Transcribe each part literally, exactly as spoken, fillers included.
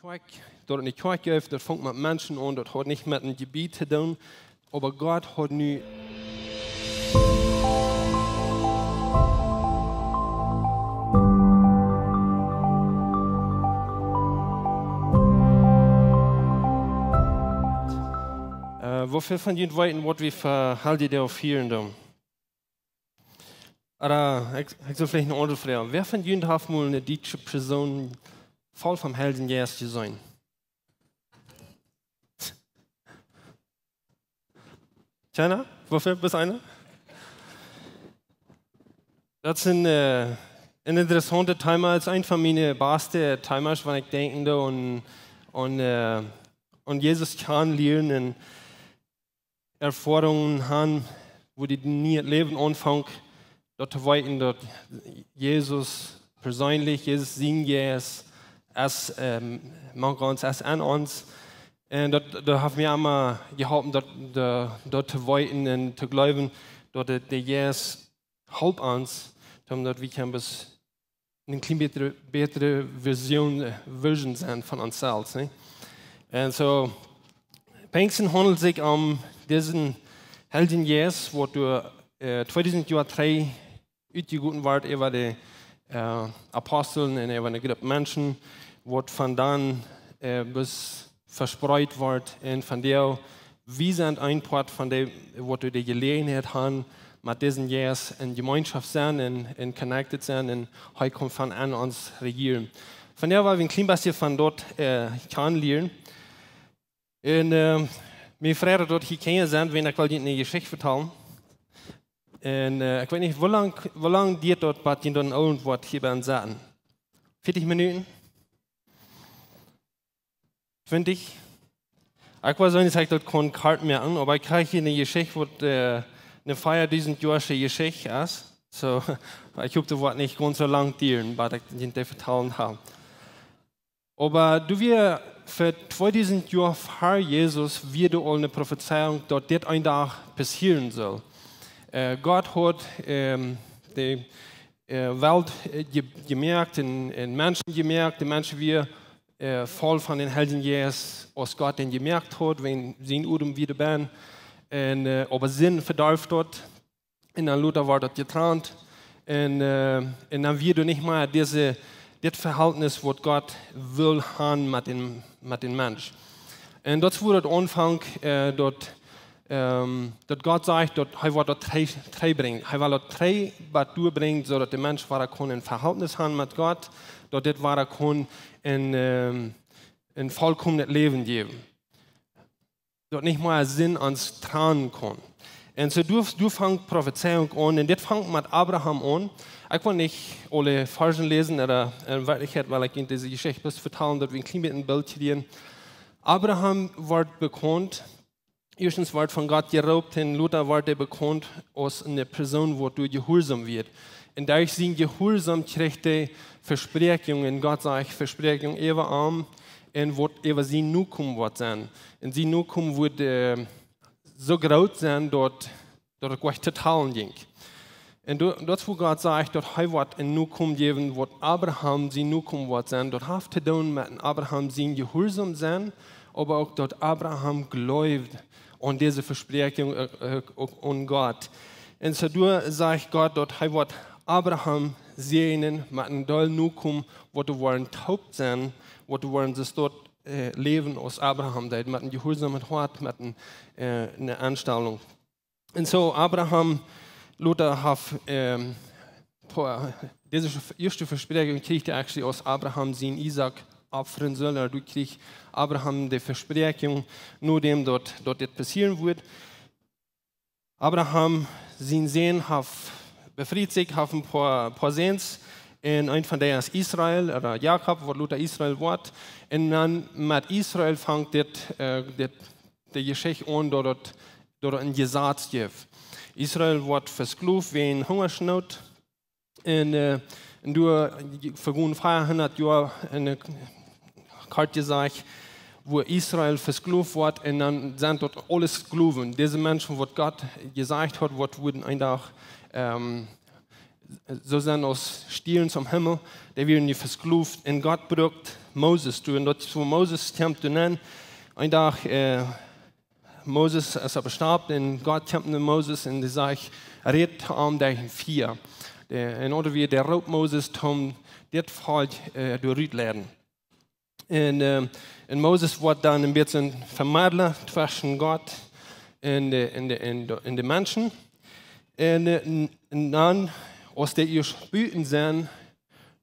Kjoakj, daut et ne Kjoakj jeft, daut fangt met Menschen aun, daut haft nich met een Jebied to doonen, oba Gott haft nu Äh, woo väl von junt weeten, waut wie fa Heljedoag fieren doonen? Ooda, ekj, ekj saul veleicht eene aundre Froag. Wäa von junt haft mol eene dietsche Persoon voll vom Heiljen Jeist jeseenen? Kjeena? Woo väl? Bloos eena? Daut es een, äh, een interessauntet Thema. Daut es eent von miene baste Themasch, wan ekj denkj doa aun, aun, äh, aun Jesus kjanen lieren un Erfoarungen han, woo dee nie daut Läwen aunfangt, daut to weeten, daut Jesus perseenlich, Jesus sien Jeist es, ähm, mank ons, es aun ons. Un daut, daut haft mie emma jeholpen, daut, daut, daut to weeten un to jleewen, daut de, de Jeist halpt ons, daut wie kjennen bloos eene kjlien bät bätre, bätre Vision, äh, Vision seenen von ons selfst, nä? Un soo, Pinjsten haundelt sikj om disen Heiljen Jeist, waut doa, äh, tweedusent Joa trigj utjegoten wort äwa de, äh, Apostel un äwa eene Grupp Menschen, waut von dan, äh, bloos vespreet wort. Un von doa, wie sent een Poat von dee, waut wie de Jeläajenheit han, met disen Jeist en Jemeenschoft sennen, en, en connected sennen, un hee kaun von aun ons rejieren. Von doa well wie een kjlien bät von daut, äh, kjanen lieren. Un, äh, mie freit daut hia Kjinja sent, wiels ekj well junt eene Jeschicht vetalen. Un, äh, ekj weet nich, woo lang, woo lang diat daut, bat jie dan irjentwua hia bie sennen? Veatich Minuten? Twintich? Ekj weet nich, aus ekj daut kaun kort moaken, oba ekj kjrieech hia eene Jeschicht, waut, äh, eene veadusent Joasche Jeschicht es. Soo, ekj hop, daut woat nich gaunz soo lang dieren, bat ekj junt dee vetalen hab. Oba doa wia fa tweedusent Joa ver Jesus wia doa aul eene Profezeiunk, daut dit een Dach passieren sull. Äh, Gott haud, ähm, de, äh, Welt, äh, je-, jemoakt un, un Menschen jemoakt. De Mensch wia, äh, voll von dän Heiljen Jeist, aus Gott dän jemoakt haud, wiels sien Odem wia doabie. Un, äh, oba Sind vedarf daut. Un dan lota wort daut jetrant. Un, äh, un dan wia doa nich mea dise, dit Vehältnis, waut Gott well han met dän, met dän Mensch. Un daut es wua daut aunfangt, äh, daut, ähm, daut Gott sajcht, daut hee woat daut trigj, trigj brinjen. Hee well daut trigj bat doa brinjen, soo daut de Mensch wada kaun een Vehältnis han met Gott, daut dit wada kaun een, ähm, een volkomenet Läwen jäwen. Daut nich mea Sind ons trannen kaun. Un soo doa, doa fangt Profezeiunk aun. Un dit fangt met Abraham aun. Ekj well nich aule Varsch läsen, oba en Werkjlichkjeit well ekj junt dise Jeschicht bloos vetalen, daut wie een kjlien bät een Bilt kjrieen. Abraham wort bekaunt, ieeschtens wort von Gott jeroopt un lota wort hee bekaunt aus eene Persoon, waut doa jehuarsom wia. Un derch sien Jehuarsom kjrieech hee Vespräakjungen. Gott sajcht Vespräakjungen äwa am un waut äwa sien Nokomen woat sennen. Un sien Nokomen woat, äh, soo groot sennen, daut, daut et goanich to talen jinkj. Un doa, daut es wua Gott sajcht, daut hee woat een Nokomen jäwen, waut Abraham sien Nokomen woat sennen. Daut haft to doonen met Abraham sien jehuarsom sennen, oba uk daut Abraham jleewd aun dise Vespräakjunk, äh, äh, uk aun Gott. Un soo doa sajcht Gott, daut hee woat Abraham säajnen met een Deel Nokomen, waut doa woaren toop sennen, waut doa woaren soo doa, äh, läwen aus Abraham deed, met een jehuarsomet Hoat, met een, äh, eene Enstalunk. Un soo Abraham, lota haft, ähm, poa, dise ieeschte Vespräakjunk kjrieech hee actually, aus Abraham sien Isaak opfren sull, oba doa kjrieech Abraham de Vespräakjunk, nodäm daut, daut dit passieren wudd. Abraham sien Sän haft, befriet sikj, haft een poa, poa Säns, un eent von dee es Israel, oda Jakob, waut lota Israel woat. Un dan met Israel fangt dit, äh, dit, de Jeschicht aun, daut et, daut et een Jesaz jeft. Israel woat vesklooft wäajen Hungasnoot. Un, äh, un doa vegonen veahundat Joa, un, äh, kort jesajcht, wua Israel vesklooft woat, un dan sent daut aules Sklowen. Dise Menschen, waut Gott jesajcht haud, waut wudden een Dach, ähm, soo sennen aus Stierns aum Himmel, dee wieren nu vesklooft. Un Gott brukt Moses doa. Un daut es, wua Moses kjemt doa nenn. Een Dach, äh, Moses es opp de Stap un Gott kjemt no Moses un dee sajcht, räd to am derch een Fia. Dee, en aundre Wieed, dee roopt Moses, toom dit Volkj, äh, doa rut leiden. Un, äh, un Moses woat dan een bät een Vemiedla tweschen Gott un de, un de, un de, un de Menschen. Un, äh, un, un dan, aus dee ieescht buten sent,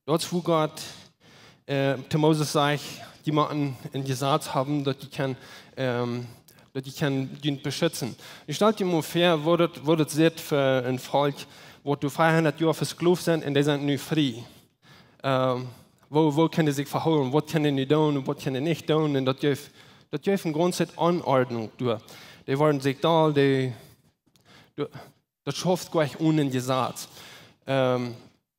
daut es wua Gott, äh, to Moses sajcht, dee motten een Jesaz haben, daut dee kjennen, ähm, daut dee kjennen junt beschitzen. Nu stalt die mol väa, woo daut, woo daut sitt fa een Volkj, waut doa fiefhundat Joa vesklooft sent un dee sent nu frie. Ähm, woo, woo kjennen dee sikj vehoolen? Waut kjennen dee nu doonen un waut kjennen dee nich doonen? Un daut jeef, daut jeef eene gaunze Onordnunk doa. Dee worden sikj doll, dee, doa, daut schauft jlikj onen Jesaz. Ähm,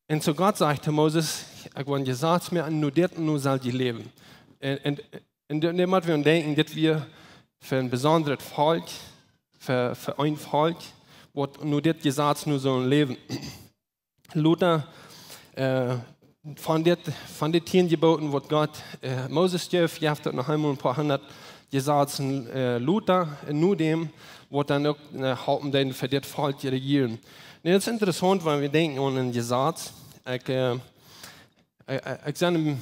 un soo Gott sajcht to Moses, ekj well een Jesaz moaken, no dit un no sell jie läwen. Un, un, un doa, doa mott wie aun denkjen, dit wia fa een besondret Volkj, fa, fa een Volkj, waut no dit Jesaz nu sull läwen. Lota, äh, von dit, von de tieen Jeboten, waut Gott, äh, Moses jeef, jeef daut noch eemol een poa hundat Jesazen, äh, lota, un no däm, waut dan uk, äh, halpen deeden fa dit Volkj rejieren. Nu, daut es interessaunt, wan wie denkjen aun een Jesaz. Ekj, äh, äh, äh, ekj sie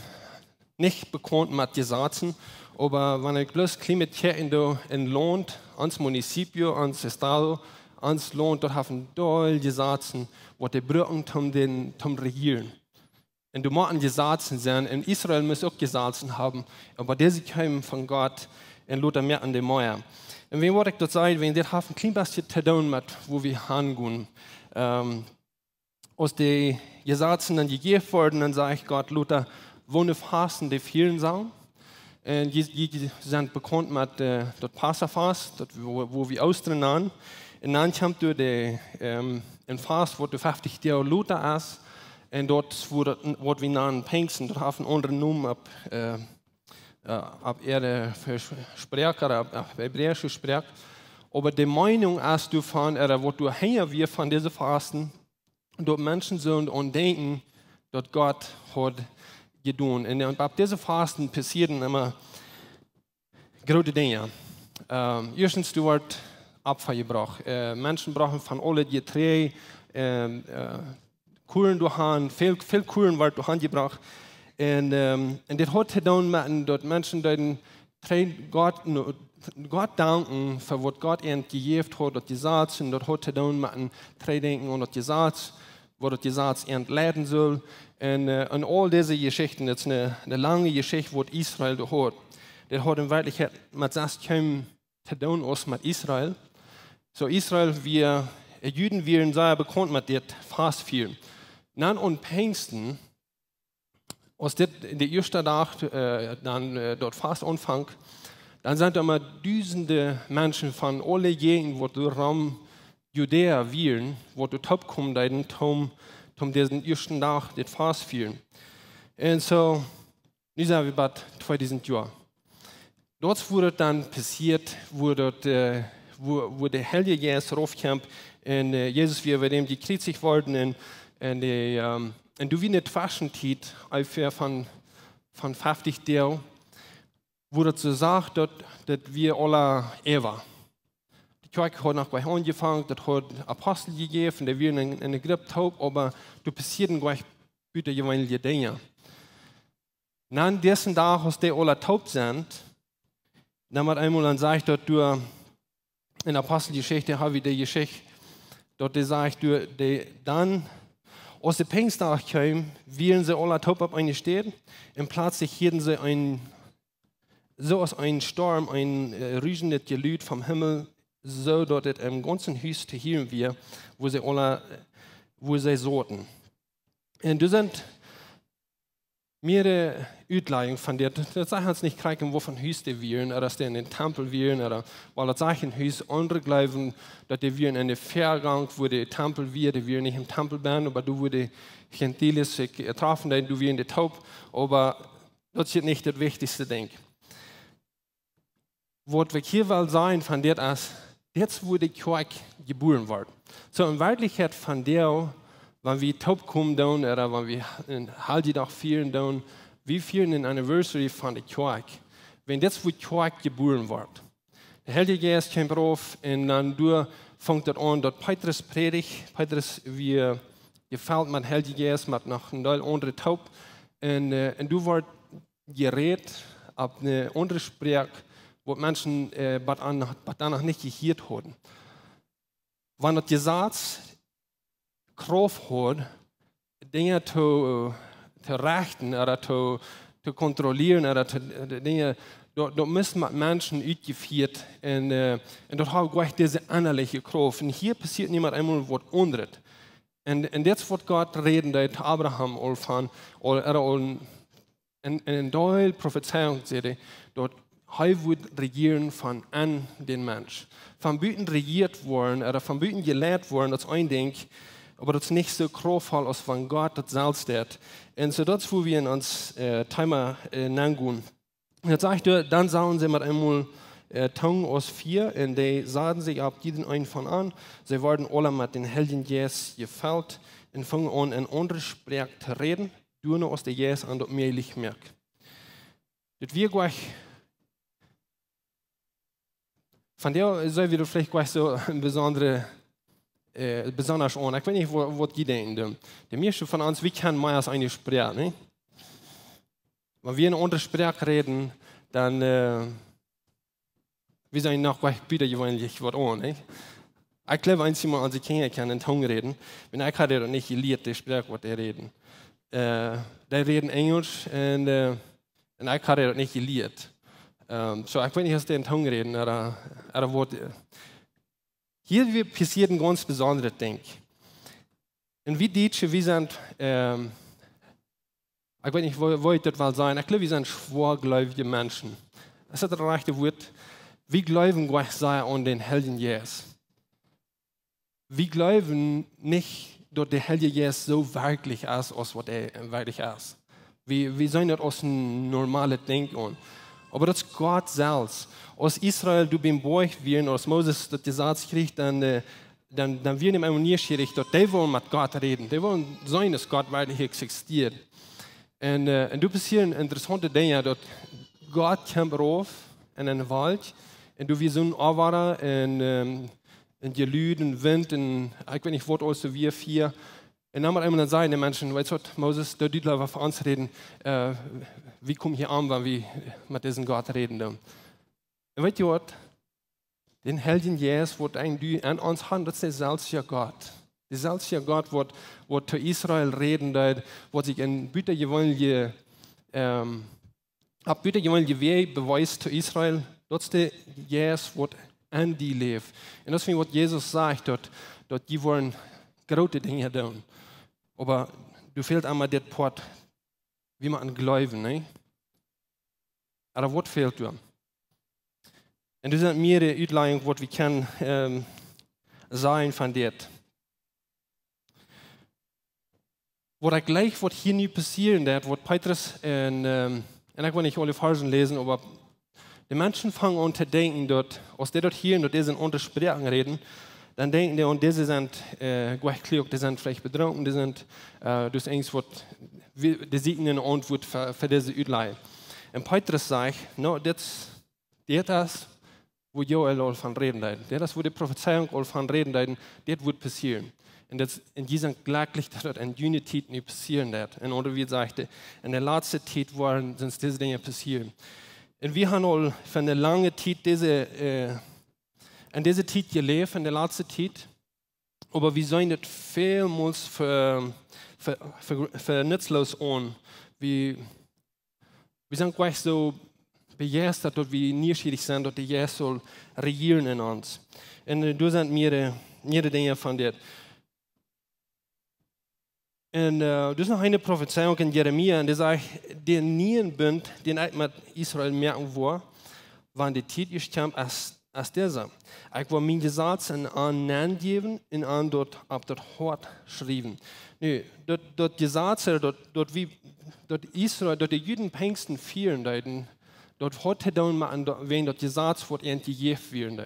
nich bekaunt met Jesazen, oba wan ekj bloos kjlien bät kjikj en de, en Launt, ons municipio, ons estado, ons Launt, daut haft een Deel Jesazen, waut dee brucken toom dän, toom rejieren. Un doa motten Jesazen sennen, un Israel must uk Jesazen haben, oba dise kjeemen von Gott un lota mea aun de Mea. Un wan waut ekj daut saj, wan dit haft een kjlien bät to doonen met wua wie hangonen. Ähm, aus de Jesazen dan jejäft worden, dan sajcht Gott, lota, woone Fasten dee fieren sellen. Un jie, jie, jie sent bekaunt met, äh, daut Passafast, daut, wua, wua wie Oostren nanen. Un dan kjemt doa de, ähm, een Fast, waut doa feftich Doag lota es. Un daut es, wua daut, waut wie nanen Pinjsten. Daut haft een aundren Nomen opp, äh, äh, opp äare Versproak, opp, opp hebräische Sproak. Oba de Meenunk es doavon, ooda waut doa hinja wia von dise Fasten, daut Menschen sullen aun denkjen, daut Gott haud jedonen. Un, un opp dise Fasten passieeden emma groote Dinja. Ähm, ieeschtens, doa wort Opfa jebrocht. Äh, Menschen brochten von aule Jeträajd, ähm, äh, Kuren doahan, väl, väl Kuren wort doahan jebrocht. Un, ähm, un dit haud to doonen met daut Menschen deeden trigj Gott, no, Gott danken fa waut Gott an jejäft haud, daut Jesaz, un daut haud to doonen met een Trigjdenkjen aun daut Jesaz, waut daut Jesaz an leiden sull. Un, äh, un aul dise Jeschichten, daut es eene, eene lange Jeschicht, waut Israel doa haud. Dit haud en Werkjlichkjeit met sest kjeem to doonen aus met Israel. Soo Israel wia, äh, Juden wieren sea bekaunt met dit Fastfieren. Dan aun Pinjsten, aus dit de ieeschte Dach, äh, dan, äh, daut Fast aunfangt, dan sent emma dusende Menschen von aule Jäajent, waut doa rom Judäa wieren, waut doa toopkomen deeden, toom, toom disen ieeschten Dach dit Fast fieren. Un soo, nu sent wie bie tweedusent Joa. Daut es wua daut dan passieet, wua daut, äh, wua, wua de Heilje Jeist raufkjemt un, äh, Jesus wia bie däm jekjriezicht worden un, un de, ähm, un doa wia eene Tweschentiet onjefäa von, von feftich Doag, wua daut soo sach, daut, daut wia aula äwa. De Kjoakj haud noch jlikj aunjefongen, daut haud Apostel jejäft, dee wieren en, en eene Grupp toop, oba doa passieeden jlikj butajeweenelje Dinja. Dan disen Dach, aus dee aula toop sent, dan met eemol dan sajcht daut doa, en Aposteljeschicht ha wie de Jeschicht, daut dee sajcht doa, dee dan, aus de Pinjstdach kjeem, wieren see aula toop opp eene Städ, un pletslich hieeden see een, soo aus een Storm, een, äh, ruschendet Jelud vom Himmel, soo daut et em gaunzen Hus to hieren wia, wua see aula, wua see sauten. Un doa sent mearere Utlajungen von dit. Daut sajcht ons nich krakjt, wua von Hus dee wieren, ooda aus dee en dän Tempel wieren, ooda, wiels daut sajcht een Hus, aundre jleewen, daut dee wieren en de Väagank, wua de Tempel wia, dee wieren nich em Tempel bennen, oba doa wua de Gentiles sikj, äh, trafen deeden, doa wieren dee toop, oba daut es nich daut wichtichste Dinkj. Waut wie hia wellen sajen von dit es, dit es wua de Kjoakj jebuaren wort. Soo en Werkjlichkjeit von doa, wan wie toopkomen doonen, ooda wan wie een Heiljedach fieren doonen, Wie fieren een Anniversary von de Kjoakj. Wan dit es, wua Kjoakj jebuaren woat. De Heilje Jeist kjeem rauf un dan doa funk daut aun, daut Petrus prädicht. Petrus wia jefelt met Heilje Jeist, met noch een Deel aundre toop. Un, äh, un doa woat jerät opp eene aundre Sproak, waut Menschen, äh, bat aun, bat dan noch nich jehieet hauden. Wan daut Jesaz Krauft haud, Dinja to, to rechten, ooda to, to kontrollieren, ooda to, de Dinja, daut, daut must met Menschen utjefieet. Un, äh, un daut haud jlikj dise ennaliche Krauft. Un hia passieet nu met eemol waut aundret. Un, un dit es waut Gott räden deed to Abraham aul von, aul, ooda aul en, en een Deel Profezeiunk säd hee, daut hee wudd rejieren von en dän Mensch. Von buten rejieet woaren, ooda von buten jeleit woaren, daut es een Dinkj, oba daut es nich soo kraftvoll aus wan Gott daut selfst deit. Un soo daut es, wua wie en ons, äh, Thema, äh, nengonen. Un daut sajcht doa, dan sagen see met eemol, äh, Tungen aus Fia, un dee saten sikj opp jieda eenen von an. See worden aule met dän Heiljen Jeist jefelt un fungen aun, en aundre Sproak to räden, doano aus de Jeist an daut mäajlich muak. Dit wia jlikj, von doa soo wia daut veleicht jlikj soo een besondre, äh, besonda aun. Ekj weet nich, wa-, waut jie denkjen doonen. De mieeschte von ons, wie kjennen mea aus eene Sproak, nä? Wan wie en aundre Sproak räden, dan, äh, wie sent noch jlikj bäta jeweenlich waut aun, nä? Ekj jleew, eenjemol onse Kjinja kjennen en Tungen räden. Wan ekj haud daut nich jelieet, de Sproak waut dee räden. Äh, dee räden Enjlisch un, äh, un ekj haud daut nich jelieet. Ähm, soo, ekj weet nich aus dee en Tungen räden, ooda, ooda waut, äh. Hia wia, passieed een gaunz besondret Dinkj. Un wie Dietsche, wie sent, ähm, ekj weet nich, woo, woo ekj daut well sajen. Ekj jleew, wie sent schwoagleewje Menschen. Es daut daut rajchte Wuat? Wie jleewen jlikj sea aun dän Heiljen Jeist. Wie jleewen nich, daut de Heilje Jeist soo werkjlich es, aus waut hee werkjlich es. Wie, wie seenen daut aus een normalet Dinkj aun. Oba daut es Gott selfst. Aus Israel doa biem Boajch wieren, aus Moses daut Jesaz kjrieech, dan, äh, dan, dan wieren dee emma nieschierich, daut dee wullen met Gott räden. Dee wullen seenen, daut Gott werkjlich existieet. Un, äh, un doa passieeden interessaunte Dinja, daut Gott kjeem rauf en eene Wolkj, un doa wia soon Onwada un, ähm, un Jelud un Wint un, ekj weet nich waut aules doa wia, Fia. Un dan met eemol dan säden de Menschen: "Weetst waut, Moses, doo du leewa fa ons räden, äh, wie komen hia aun, wan wie met disen Gott räden doonen?" Un weetst waut? Dän Heiljen Jeist, waut en die un en ons han, daut es deselwje Gott. Deselwje Gott, waut, waut to Israel räden deed, waut sikj en butajeweenelje, ähm, opp butajeweenelje Wäaj bewiest to Israel, daut es de Jeist, waut en die läft. Un daut es waut Jesus sajcht, daut, daut dee woaren groote Dinja doonen. Oba doa fält emma dit Poat, wie motten jleewen, nä? Oba waut fält doa? Un doa sent mearere Utlajungen, waut wie kjennen, ähm, sajen von dit. Waut ekj jleich, waut hia nu passieren deit, waut Petrus en, ähm, un ekj well nich aule Varzen läsen, oba de Menschen fangen aun to denkjen, daut, aus dee daut hieren, daut dise en aundre Sproaken räden, dan denkjen dee, un dise sent, äh, jlikj kloak, dee sent veleicht bedrunken, dee sent, äh, daut es irjent waut, wie, dee sieekjen eene Auntwuat fa, fa dise Utlaj. Un Petrus sajcht: "No, dit, dit es, wua Joel aul von räden deed. Dit es, wua de Profezeiunk aul von räden deed, dit woat passieren." Un daut, un dee sent jlikj, daut daut en june Tiet nu passieren deit. Un aundre Wieed sajcht hee, en de latste Tiet woaren, sent dise Dinja passieren. Un wie haben aul fa eene lange Tiet dise, äh, en dise Tiet jeläft, en de latste Tiet. Oba wie seenen daut välmols fa, fa, fa, fa nutzlos aun. Wie, wie sent jlikj soo bejeistat, daut wie nieschierich sent, daut de Jeist saul rejieren en ons. Un, äh, doa sent mearere, mearere Dinja von dit. Un, äh, doa es noch eene Profezeiunk en Jeremia, un dee sajcht, dän nieen Bunt, dän ekj met Israel moaken woa, wan de Tiet es kjemt, es, es dise. Ekj woa mien Jesaz en an nenjäwen un an daut opp daut Hoat schriewen. Nu, daut, daut Jesaz, daut, daut wie, daut Israel, daut de Juden Pinjsten fieren deeden, daut haud to doonen met, wäajen daut Jesaz waut an jejäft wia.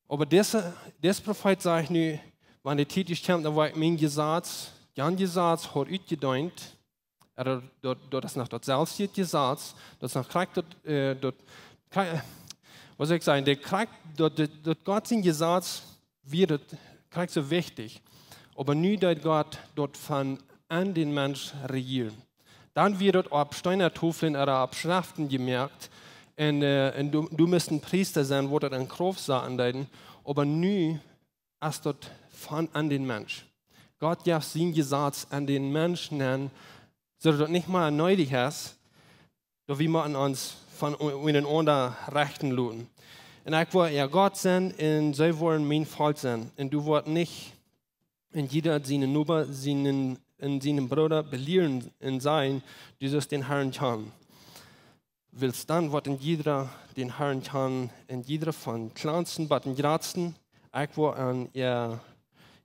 Oba dise, dis Profeet sajcht nu, wan de Tiet es kjemt, dan woa ekj mien Jesaz, jan Jesaz haud utjedeent, Ea, daut, daut, daut es noch daut selwje Jesaz, daut es noch krakjt daut, äh, daut, krakjt, waut saul ekj sajen, de krakjt, daut, daut, daut Gott sien Jesaz wia daut krakjt soo wichtich. Oba nu deed Gott daut von aun dän Mensch rejieren. Dan wia daut opp Steena Toflen ooda opp Schreften jemoakt. Un, äh, un du, du must een Priesta sennen, waut daut en Krauft saten deeden. Oba nu es daut von aun dän Mensch. Gott jeft sien Jesaz aun dän Mensch nenn, soo daut daut nich mea needich es, daut wie motten ons von u-, unjarenaunda rechten loten. Un ekj woa äa Gott sennen, un see woaren mien Volkj sennen. Un du woascht nich een jieda sienen Noba, sienen, un sienen Brooda belieren un sajen: Du sust dän Harn kjanen. Wiels dan woat een jieda dän Harn kjanen, een jieda von kjlansten bat dän jratsten. Ekj woa an äa,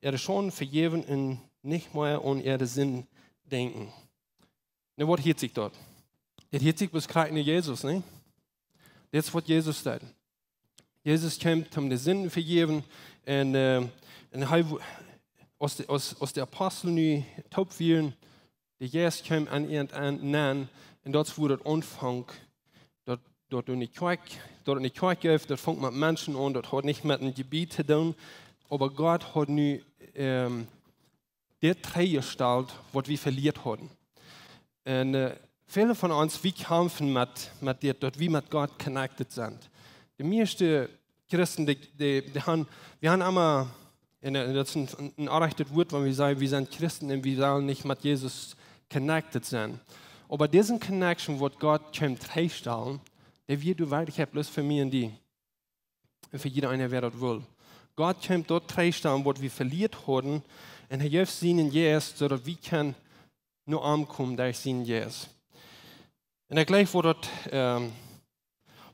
äare Schonden vejäwen un nich mea aun äare Sind denkjen. Nu, waut hieet sikj daut? Daut hieet sikj bloos krakjt no Jesus, nä? Dit es waut Jesus deed. Jesus kjeem om de Sinden vejäwen un, äh, un hee wo-, aus de, aus, aus de Apostel nu toop wieren, de Jeist kjeem aun an, aun, aun, un daut wia daut Aunfank, daut, daut doa ne Kjoakj, daut doa ne Kjoakj jeef, daut funk met Menschen aun, daut haud nich met een Jebied to doonen, oba Gott haud nu, ähm, dit trigjjestalt, waut wie velieet hauden. Un, äh, väle von ons, wie kjamfen met, met dit, daut wie met Gott connected sent. De mieeschte Christen, dee, dee, dee han, wie han emma, un, äh, daut es een, een, een orrajchtet Wuat, wan wie sajen, wie sent Christen un wie sellen nich met Jesus connected sennen. Oba dise Connection, waut Gott kjeem trigjstalen, dee wia doa werkjlich bloos fa mie un die. Un fa jieda eena, wäa daut well. Gott kjeem daut trigjstalen, waut wie velieet hauden, un hee jeef sienen Jeist, soo daut wie kjennen no am komen derch sienen Jeist. Un ekj jleew, waut daut, ähm,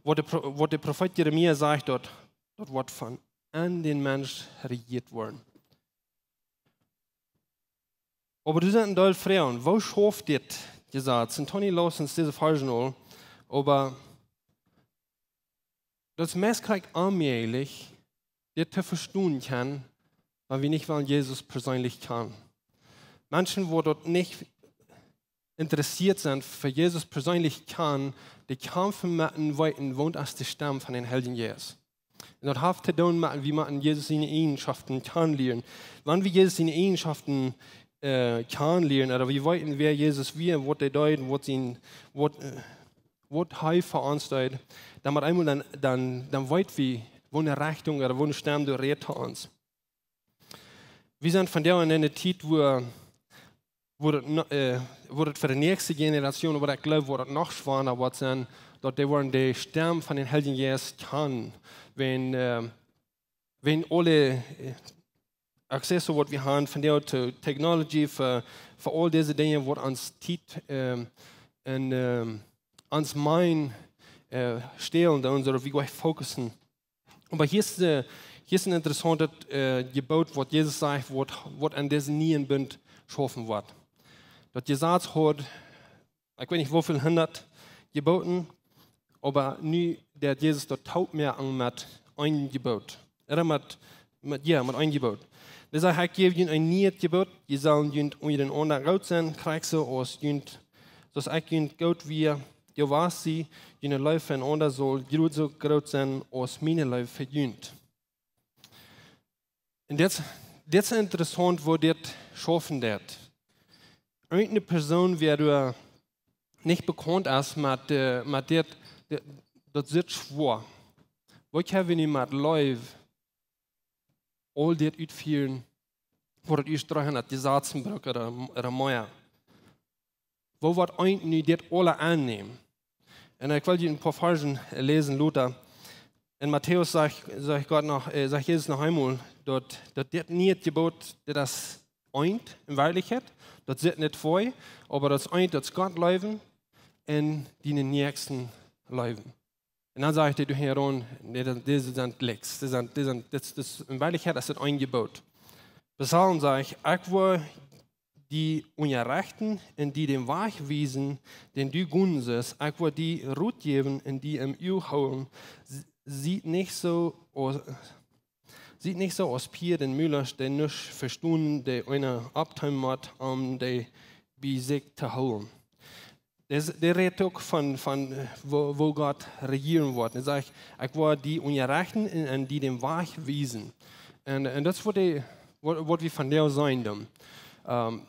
waut de Pro-, waut de Profeet Jeremia sajcht, daut, daut woat von aun dän Mensch rejieet woaren. Oba doa sent een Deel Froagen. Woo schauft dit Jesaz? Un Tony läst ons dise Varsch aul, oba daut es meist krakjt onmäajlich, dit to vestonen kjennen, wan wie nich wellen Jesus perseenlich kjanen. Menschen, waut daut nich interessieet sent, fa Jesus perseenlich kjanen, dee kjamfen met een Weeten, waut es de Stemm von dän Heiljen Jeist. Un daut haft to doonen met, wie motten Jesus siene Eajenschoften kjanen lieren. Wan wie Jesus siene Eajenschoften, äh, kjanen lieren, ooda wie weeten, wäa Jesus wia, waut hee deed, waut sien, waut, äh, waut hee fa ons deed, dan met eemol dan, dan, dan weet wie, woone Rechtunk ooda woone Stemm doa rät to ons. Wie sent vondoag en eene Tiet, wua, wua daut no-, äh, wua daut fa de näakjste Generation, oba ekj jleew, wua daut noch schwanda woat sennen, daut dee woaren de Stemm von dän Heiljen Jeist kjanen. Wan, äh, wan aule, äh, Access, waut wie han vondoag to technology, fa, fa aul dise Dinja, waut ons Tiet, ähm, un, ähm, ons mind, äh, stälen doonen, soo daut wie goanich focussen. Oba hia es, äh, hia es een interessauntet, äh, Jeboot, waut Jesus sajcht, waut, waut aun disen nieen Bunt schaufen woat. Daut Jesaz haud, ekj weet nich woo väl hundat Jeboten, oba nu deed Jesus daut toopmoaken met een Jeboot. Ooda met, met, jo, met een Jeboot. Dee sajcht: Ekj jäw junt een niet Jeboot, jie sellen junt unjarenaunda goot sennen, krakjt soo aus junt, soo aus ekj junt goot wia, jo, waut sie, june Leew fa eenaunda saul jrod soo groot sennen aus miene Leew fa junt. Un dit, dit es interessaunt, woo dit schaufen deed. Eene Persoon, wäa doa nich bekaunt es met, äh, met dit, dit, daut sitt schwoa. Woo kjenn wie nu met Leew aul dit utfieren, waut daut ieescht dreehundat Jesazen brukt ooda, ooda mea? Woo woat eent nu dit aula aunnämen? Un ekj well junt een poa Varzen läsen, lota. En Matäus sajcht, sajcht Gott noch, äh, sajcht Jesus noch eemol, daut, daut dit niet Jeboot, dit es eent en Werkjlichkjeit, daut sitt nich twee, oba daut es eent, daut es Gott leewen un dienen Näakjsten leewen. Un dan sajcht hee doa hinjaraun: Nä, daut, dise sent nuscht. Dee sent, dee sent, dit, dit, en Werkjlichkjeit es daut een Jeboot. Psalm sajcht: Ekj woa die unjarechten un die dän Wajch wiesen, dän du gonen sust. Ekj woa die Rot jäwen un die em Uag hoolen. S-, sie nich soo aus, sie nich soo aus Pieed un Mulasch, dee nuscht vestonen, dee eena opptoomen mott, om dee bie sikj to hoolen. Dee, dee rät uk von, von äh, woo, woo Gott rejieren woat. Hee sajcht: "Ekj woa die unjarechten un, un die dän Wajch wiesen." Un, un daut es waut, dee, waut, waut wie vondoag seenen doonen. Ähm,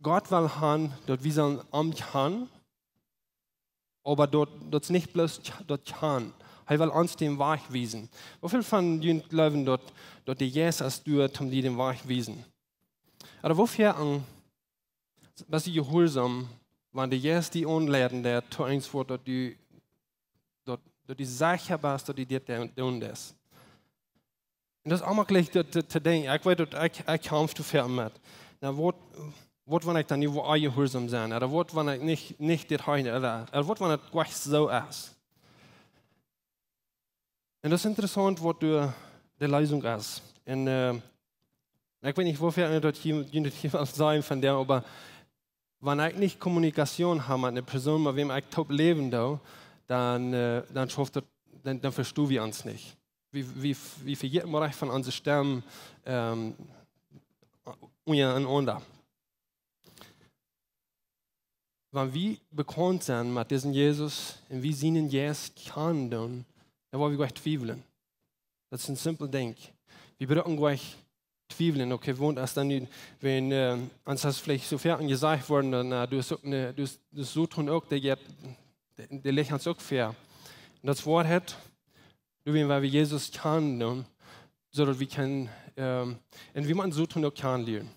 Gott well han daut wie sellen am kjanen, oba daut, daut es nich bloos kj-, daut kjanen. Hee well ons dän Wajch wiesen. Woo väl von junt jleewen daut, daut de Jeist es doa, om die dän Wajch wiesen? Ooda woo väl aun best du jehuarsom, wan de Jeist die aunleiden deit to eent waut, daut du, daut, daut du secha best, daut du dit doo-, doonen deist? Un daut es aulemol jlikj daut to, to denkjen. Ekj weet daut ekj, ekj kjamf too väl met. Na, waut, waut wan ekj dan nu woa onjehuarsom sennen? Ooda waut wan ekj nich, nich dit hab, ooda, ooda waut wan et jlikj soo es? Un daut es interessaunt, waut de, de Leesunk es. Un äh, ekj weet nich, woo väl daut hia, junt daut hia well sajen von däm, oba wan ekj nich Kommunikation hab met eene Persoon, met wäm ekj toop läwen doo, dan, äh, dan schauft daut, dan, dan vestonen wie ons nich. Wie, wie, wie vejäten mau recht von onse Stemm, ähm, unjarenaunda. Wan wie bekaunt sent met disen Jesus un wie sienen Jeist kjanen doonen, dan woa wie jlikj twiewlen. Daut es een simpelt Dinkj. Wie brucken jlikj twiewlen. Okay, waut es dan nu, wan, äh, ons es veleicht soo väl jesajcht worden, dan, äh, du hast uk ne, du hast, du hast Soton uk, dee jeit, dee, dee lajcht ons uk väa. Un daut es Woarheit, doawäajen, wiels wie Jesus kjanen doonen, soo daut wie kjennen, ähm, un wie motten Soton uk kjanen lieren.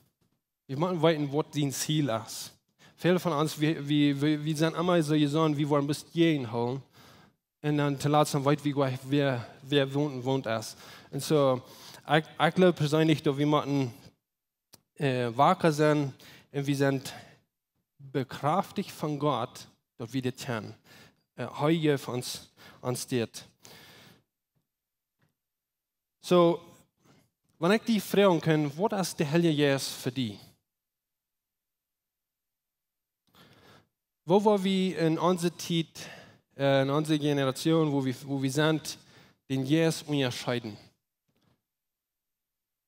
Wie motten weeten, waut sien Ziel es. Väle von ons, wie, wie, wie, wie sent emma soo jesonnen, wie woaren bloos jäajenhoolen. Un dan toolatst dan weet wie jlikj, wäa, wäa wont, wont es. Un soo, ekj, ekj jleew perseenlich, daut wie motten, äh, waka sennen un wie sent bekjrafticht von Gott, daut wie dit kjennen. Äh, hee jeft ons, ons dit. Soo, wan ekj die froagen kaun, waut es de Heilje Jeist fa die? Woo woa wie en onse Tiet, äh, en onse Generation, woo wie, woo wie sent, dän Jeist unjascheeden?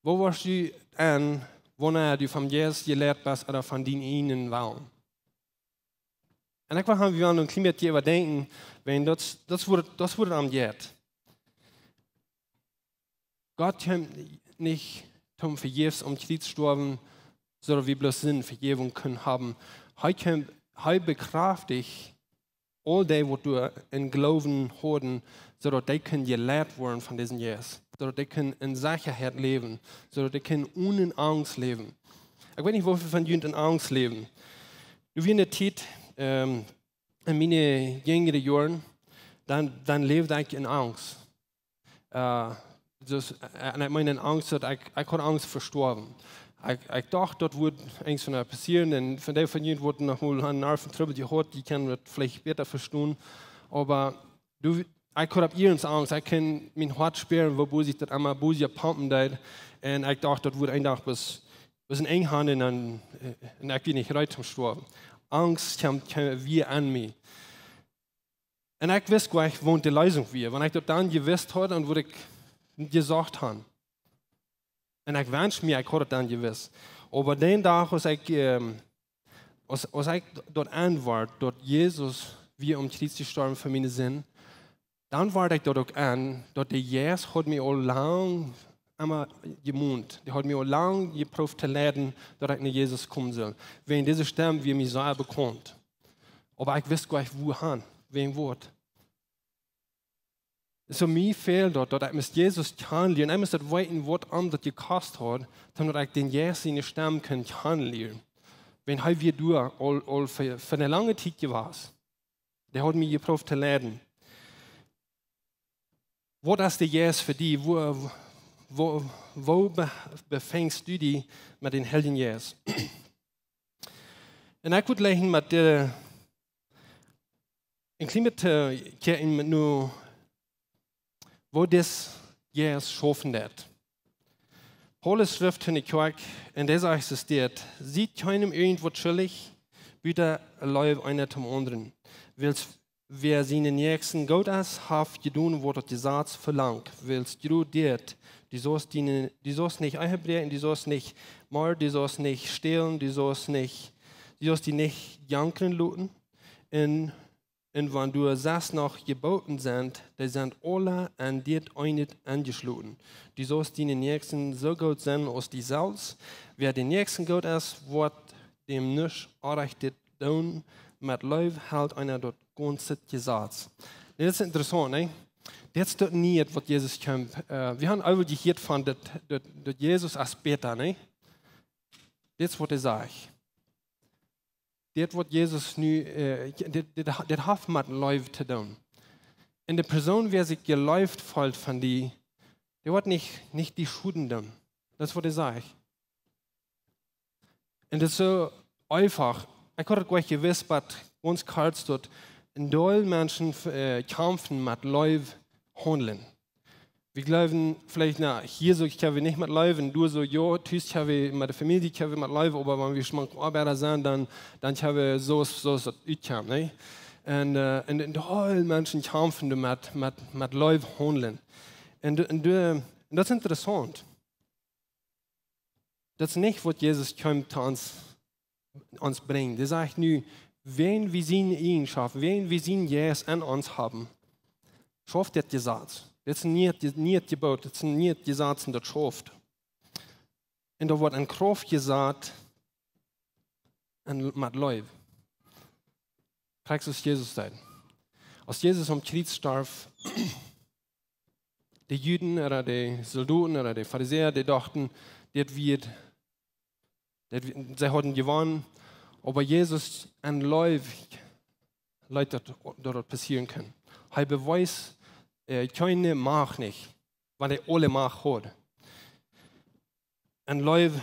Woo woascht du en, wanea du vom Jeist jelieet best ooda von dienen eejnen Wellen? Un ekj well han, wie wellen een kjlien bät äwadenkjen, wiels daut, daut woat, daut woat aum Jeist. Gott kjeem nich toom vejäfs aum Kjriez stoawen, soo daut wie bloos Sind Vejäwunk kunnen haben. Hee kjeem, hee bekjrafticht aul dee, waut doa een Gloowen hauden, soo daut dee kunnen jelieet woaren von disen Jeist, soo daut dee kunnen en Sechaheit läwen, soo daut dee kunnen onen Angst läwen. Ekj weet nich, woo väl von junt en Angst läwen. Nu, wia en de Tiet, ähm, en miene jinjre Joaren, dan, dan läwd ekj en Angst. Äh, dus, äh, un ekj meen en Angst, daut ekj, ekj haud Angst fa stoawen. Ekj, ekj docht, daut wudd irjentwaut passieren. Un von dee von junt, waut noch mol een Nervenkrubbel jehaut, dee kjennen daut veleicht bäta vestonen. Oba du, ekj haud opp iernst Angst. Ekj kunn mien Hoat spieren, woo bosich daut emma bosich pompen deed. Un ekj docht, daut wudd een Dach bloos, bloos een Enj haben un dan, äh, un ekj wia nich reed toom stoawen. Angst kjeem, kjeem wia aun mie. Un ekj wist jlikj, waut de Leesunk wia. Wan ekj daut dan jewist haud, dan wudd ekj jesocht han. Un ekj wensch mie, ekj haud daut dan jewist. Oba dän Dach, aus ekj, ähm, aus, aus ekj daut enwort, daut Jesus wia aum Kjriez jestorwen fa miene Sind, dan wort ekj daut uk en, daut de Jeist haud mie aul lang emma jemont. Dee haud mie aul lang jeprooft to leiden, daut ekj no Jesus komen sull. Wäajen dise Stemm wia mie sea bekaunt. Oba ekj wist jlikj, wua han, wäajen waut. Soo mie fäld daut, daut ekj must Jesus kjanen lieren. Ekj must daut weeten, waut am daut jekost haud, daut ekj dän Jeist siene Stemm kunn kjanen lieren. Wan hee wia doa aul, aul fa, fa eene lange Tiet jewast. Dee haud mie jeprooft to leiden. Waut es de Jeist fa die? Woo, woo, woo be-, befangst du die met dän Heiljen Jeist? Un ekj wudd jlikj met de, een kjlien bät, äh, kjikjen met nu, woo dis Jeist schaufen deit. Paulus schrift en de Kjoakj, un dee sajcht, es dit: "Siet kjeenem irjentwaut schuldich, buta Leew eena däm aundren. Wiels wäa sienen Näakjsten goot es, haft jedonen, waut daut Jesaz velangt. Wiels jrod dit: Du saust diene, du saust nich Ehe bräakjen, du saust nich morden, du saust nich stälen, du saust nich, du saust die nich jankren loten. Un, un wan doa sest noch Jeboten sent, dee sent aula en dit eene enjeschloten: Du saust dienen Näakjsten soo goot sennen aus die selfst. Wäa dän Näakjsten goot es, woat däm nuscht Orrajchtet doonen. Met Leew helt eena daut gaunze Jesaz. Dit es interessaunt, nä? Dit es daut nich waut Jesus kjeem. Äh, wie haben aul jehieet von daut, daut, daut Jesus es bäta, nä? Dit es waut hee sajcht. Dit waut Jesus nu, äh, dit, dit, dit haft met Leew to doonen. Un de Persoon, wäa sikj jeleeft feelt von die, dee woat nich, nich die Schoden doonen. Daut es waut hee sajcht. Un daut es soo eefach. Ekj haud daut goanich jewist, oba gaunz kort, daut een Deel Menschen, äh, kjamfen met Leew haundlen. Wie jleewen veleicht, na, hia soo, ekj kjamf nich met Leew, un doa soo, jo, tus kjamf met de Famielje, kjamf met Leew, oba wan wie schmank Oabeida sent, dan, dan kjamf soo, soo daut utkjemt, nä? Un, äh, un, un een Deel Menschen kjamfen doamet, met, met Leew haundlen. Un, un, un daut es interessaunt. Daut es nich waut Jesus kjeem to ons, ons brinjen. Dee sajcht nu, wan wie siene Eejenschoft, wan wie sienen Jeist en ons haben, schauft dit Jesaz. Dit es een niet, niet Jeboot, dit es een niet Jesaz un daut schauft. Un daut woat en Krauft jesat un met Leew. Krakjt soo aus Jesus deed. Aus Jesus aum Kjriez storf, de Juden, ooda de Soldoten, ooda de Farisäa, dee dochten, dit wia, dit, see hauden jewonnen. Oba Jesus en Leew leet daut, daut daut passieren kunn. Hee bewiest, äh, kjeene Macht nich, wiels hee aule Macht haud. En Leew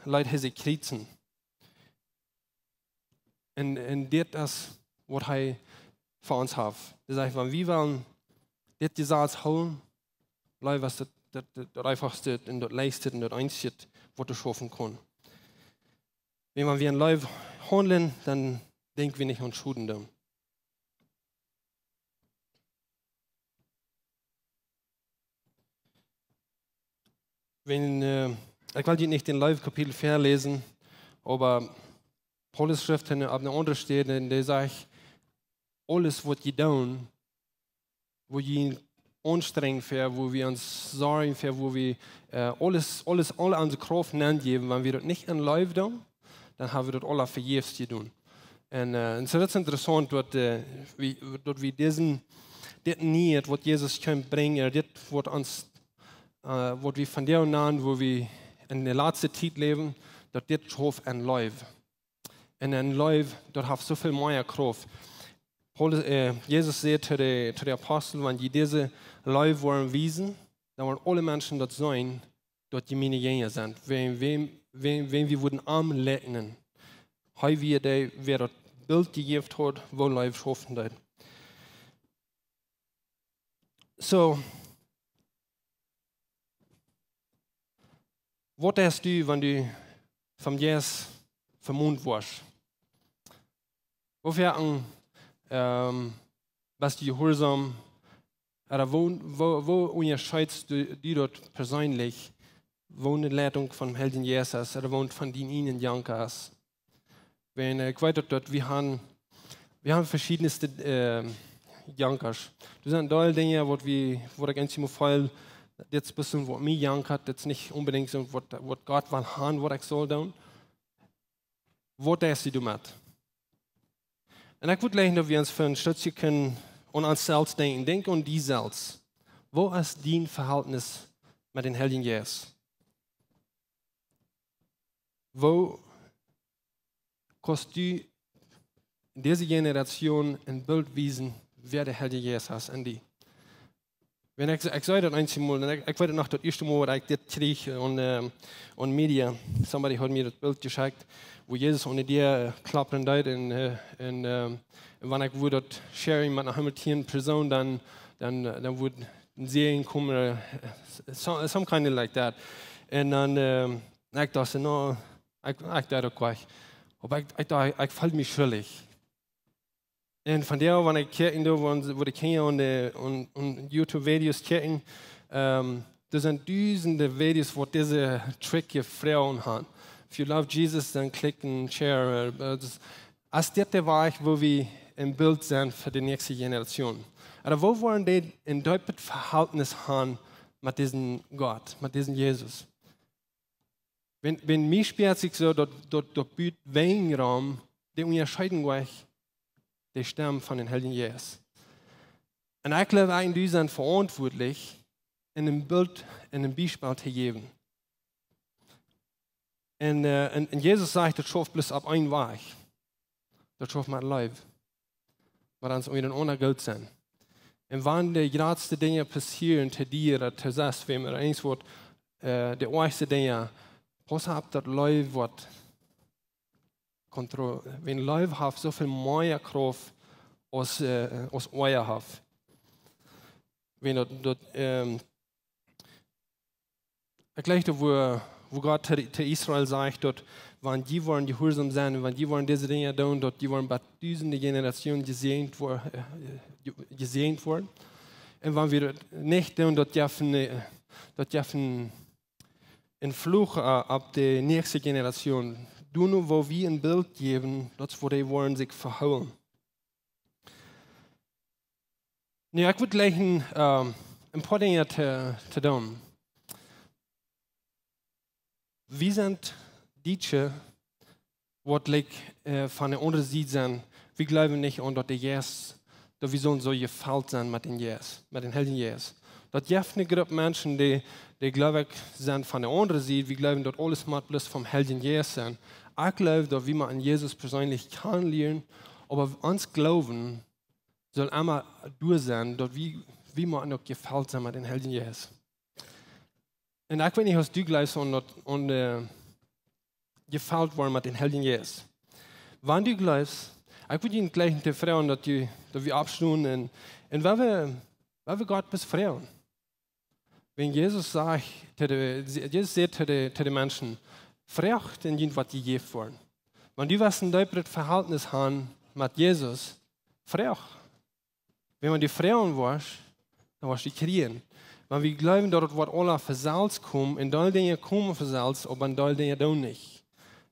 leet hee sikj kjriezen. Un, un dit es waut hee fa ons haft. Hee sajcht, wan wie wellen dit Jesaz hoolen, Leew es daut, daut, daut, daut eefachste un daut leichtste un daut eensje waut wie schaufen kjennen. Wan wie en Leew haundlen, dan denkj wie nich aun Schoden doonen. Wan, äh, ekj well junt nich daut Leew Kapitel väaläsen, oba Paulus schrift en, opp eene aundre Städ, un dee sajcht, aules waut jie doonen, woo jie aunstrenjen fa, woo wie ons sorjen fa, woo wie, äh, aules, aules, aul onse Krauft nenjäwen, wan wie daut nich en Leew doonen, dan hab wie daut aula vejäfs jedonen. Un, äh, un soo daut es interessaunt, daut, äh, wie, daut wie disen, dit nich, waut Jesus kjeem brinjen, dit waut ons, äh, waut wie vondoag nanen, woo wie en de latste Tiet läwen, daut dit schauft en Leew. Un en Leew, daut haft soo väl mea Krauft. Paulus, äh, Jesus säd to de, to de Apostel, wan jie dise Leew woaren wiesen, dan woaren aule Menschen daut seenen, daut jie miene Jinja sent. Wan, wan, wan, wan wie wudden am liekjnen. Hee wia dee, wäa daut Bilt jejäft haud, woo Leew schaufen deed. Soo, waut deist du, wan du vom Jeist vemont woascht? Woo foaken, ähm, best du jehuarsom? Ooda woo, woo, woo unjascheedst du, du daut perseenlich, woo ne Leitunk vom Heiljen Jeist es, ooda woo von dienen eejnen Jedanken es? Wan, äh, ekj weet daut, daut wie haben, wie haben veschiedne, äh, Jedanken. Doa sent aul Dinja, waut wie, waut ekj eenjemol feel, dit es bloos waut mie jankat, dit es nich onbedinjt soo waut, waut Gott well haben, waut ekj saul doonen. Waut deist du doamet? Un ekj wudd jleich, daut wie ons fa een Stootje kjennen aun ons selfst denkjen. Denkj aun die selfst. Woo es dien Vehältnis met dän Heiljen Jeist? Woo kaust du en dise Generation een Bilt wiesen, wäa de Heilje Jeist es en die? Wan ekj, ekj säd daut eenjemol, un ekj, ekj weet noch daut ieeschte Mol, waut ekj dit kjrieech, äh, aun, ähm, aun Media. Somebody haud mie daut Bilt jeschekjt, woo Jesus aun de Däa, äh, kloppen deed, un, äh, un, ähm, wan ekj wudd daut sharen met noch eemol tieen Persoonen, dan, dan, äh, dan wudd een Säajen komen, äh, so-, some kind of like that. Un dan, ähm, ekj docht, no, ekj, ekj deed uk jlikj. Oba ekj, ekj docht, ekj feeld mie schuldich. Un vondoag, wan ekj kjikj, doa, woo, woo de Kjinja aun de, aun, aun YouTube-Videos kjikjen, ähm, doa sent dusende Videos, waut dise tricky Froagen haben. If you love Jesus, then click and share. Äh, daut es, es dit de Wajch, woo wie een Bilt sennen fa de näakjste Jenerazion? Ooda woo woaren dee een deepet Vehältnis haben met disen Gott, met disen Jesus? Wan, wan mie spieet sikj soo, daut, daut, daut buten Wenjraum, dee unjascheeden woat, de Stemm von dän Heiljen Jeist. Un ekj jleew, wie sent veauntwuatlich, een Bilt, een Biespel to jäwen. Un, äh, un, un Jesus sajcht, daut schauft bloos opp eenen Wajch. Daut schauft met Leew. Oba dan sell wie dan uk goot sennen. Un wan de jratste Dinja passieren, to die, ooda to sest, wäm et eent woat, äh, de oajchste Dinja, pauss opp, daut Leew woat kontro-, wan Leew haft sooväl mea Krauft aus, äh, aus Oaja haft. Wan daut, daut, ähm, ekj jleew, woo, woo Gott to, to Israel sajcht, daut wan dee woaren jehuarsom sennen, wan dee woaren dise Dinja doonen, daut dee woaren bat dusende Jenerationen jesäajent woa-, äh, je-, jesäajent woaren. Un wan wie daut nich doonen, daut jeft een, äh, daut jeft een, een Fluch, äh, opp de näakjste Jenerazion. Doano woa wie een Bilt jäwen, daut es, woo dee woaren sikj vehoolen. Nu, ekj wudd jlikj, ähm, een poa Dinja to, to doonen. Wie sent Dietsche, waut jlikj, äh, von de aundre Sied sent. Wie jleewen nich aun daut de Jeist, daut wie sellen soo jefelt sennen met dän Jeist, met dän Heiljen Jeist. Daut jeft eene Grupp Menschen, dee, dee jleewen, sent von de aundre Sied, wie jleewen, daut aules mott bloos vom Heiljen Jeist sennen. Ekj jleew, daut wie motten Jesus perseenlich kjanen lieren, oba ons Gloowen saul emma doa sennen, daut wie, wie motten uk jefelt sennen met dän Heiljen Jeist. Un ekj weet nich, aus du jleefst aun daut, aun, äh, jefelt woaren met dän Heiljen Jeist. Wan du jleefst, ekj wudd die jlikj to froagen, daut du, daut wie oppstonen un, un wua wie, wua wie Gott bloos froagen. Wan Jesus sajcht to de, Jesus säd to de, to de Menschen: "Froagt un junt woat jejäft woaren." Wan du west een deepret Vehältnis haben met Jesus, froag. Wan du froagen woascht, dan woascht du kjrieen. Wan wie jleewen, daut et woat aules von selfst komen, un Deel Dinja komen von selfst, oba een Deel Dinja doonen nich.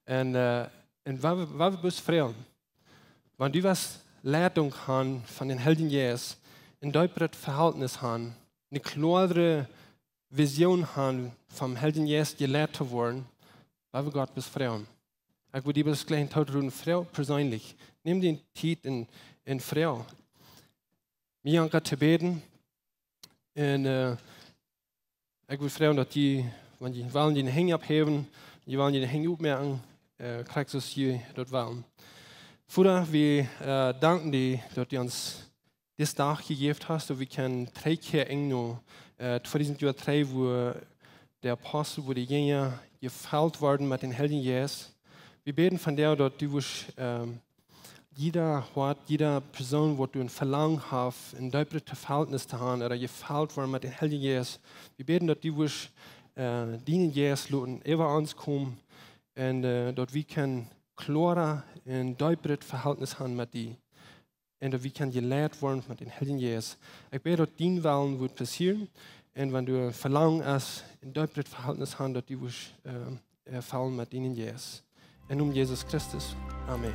Un, äh, un wua wie, wua wie bloos froagen. Wan du west Leitunk haben von dän Heiljen Jeist, een deepret Vehältnis haben, eene kloare Vision haben, vom Heiljen Jeist jeleit to woaren, wua wie Gott bloos froagen. Ekj wudd die bloos jlikj tooropen, froag perseenlich. Nem die Tiet un, un froag. Mie jankat to bäden. Un, äh, ekj wudd froagen, daut jie, wan jie wellen, june Henj opphäwen, jie wellen june Henj opmoaken, äh, krakjt soo aus jie daut wellen. Voda, wie, äh, danken die, daut du ons disen Dach jejäft hast, daut wie kjennen trigjkjieren no, äh, tweedusent Joa trigj, wua de Apostel, wua de Jinja jefelt worden met dän Heiljen Jeist. Wie bäden vondoag, daut du wurscht, ähm, jieda Hoat, jieda Persoon, waut doa een Velangen haft, een deepret Vehältnis to haben, ooda jefelt worden met dän Heiljen Jeist. Wie bäden, daut du wurscht, äh, dienen Jeist loten äwa ons komen un, äh, daut wie kjennen kloara een deepret Vehältnis haben met die. Un daut wie kjennen jeleit woaren met dän Heiljen Jeist. Ekj bäd, daut dien Wellen woat passieren. Un wan du Velangen hast, een deepret Vehältnis haben, daut du wurscht, äh, erfellen met dienen Jeist. Em Nomen Jesus Christus. Amen.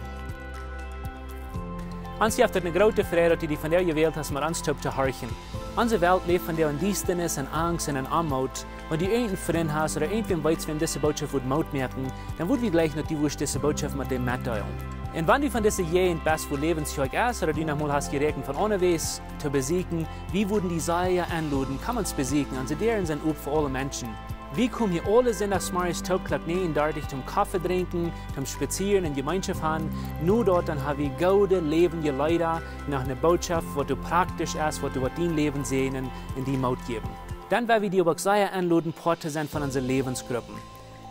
Ons jeft et eene groote Freid, daut du die vondoag jewält hast, met ons toop to horchen. Onse Welt läft vondoag en Diestanis, en Angst un en Oamoot. Wan du irjent een Frint hast ooda irjentwäm weetst, wäm dise Bootschoft wudd Moot moaken, dan wudd wie jleichen, daut du wurscht dise Bootschoft met däm metdeelen. Un wan du von dise Jäajent best, wua Läwensjoakj es, ooda du noch mol hast jeräakjent von onjewäa to besieekjen, wie wudden die sea enloden, komm ons besieekjen. Onse Däaren sent op fa aule Menschen. Wie komen hia aule Sindachsmorjes toop Klock näajen dartich toom Koffe drinkjen, toom spazieren un Jemeenschoft haben. No daut dan ha wie goode, läwendje Leeda, noch eene Bootschoft, waut doa praktisch es, waut doa woat dien Läwen säajnen un die Moot jäwen. Dan well wie die oba uk sea enloden, Poat to sennen von onse Läwensgruppen.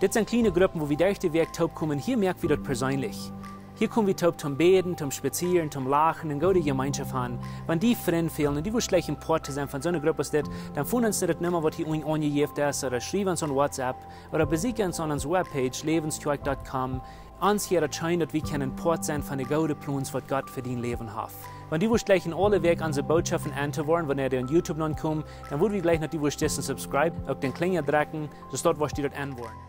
Dit sent kjliene Gruppen, wua wie derch de Wäakj toop komen. Hia moak wie daut perseenlich. Hia kom wie toop toom bäden, toom spazieren, toom lachen un goode Jemeenschoft haben. Wan die Frind fälen un du wurscht jleichen Poat to sennen von soone Grupp aus dit, dan foon ons no de Numma, waut hia unjen aunjejäft es, ooda schriew ons aun WhatsApp, ooda besieekj ons aun onse Webpage, läwensjoakj dot com. Ons hia daut scheen, daut wie kjennen Poat sennen von de goode Plons, waut Gott fa dien Läwen haft. Wan du wurscht jleichen aule Wäakj onse Bootschoften auntohieren, wan dee aun YouTube nopp komen, dan wudd wie jleichen, daut du wurscht disen subscribe, uk dän Klinja drekjen, soo daut du daut aunwoascht.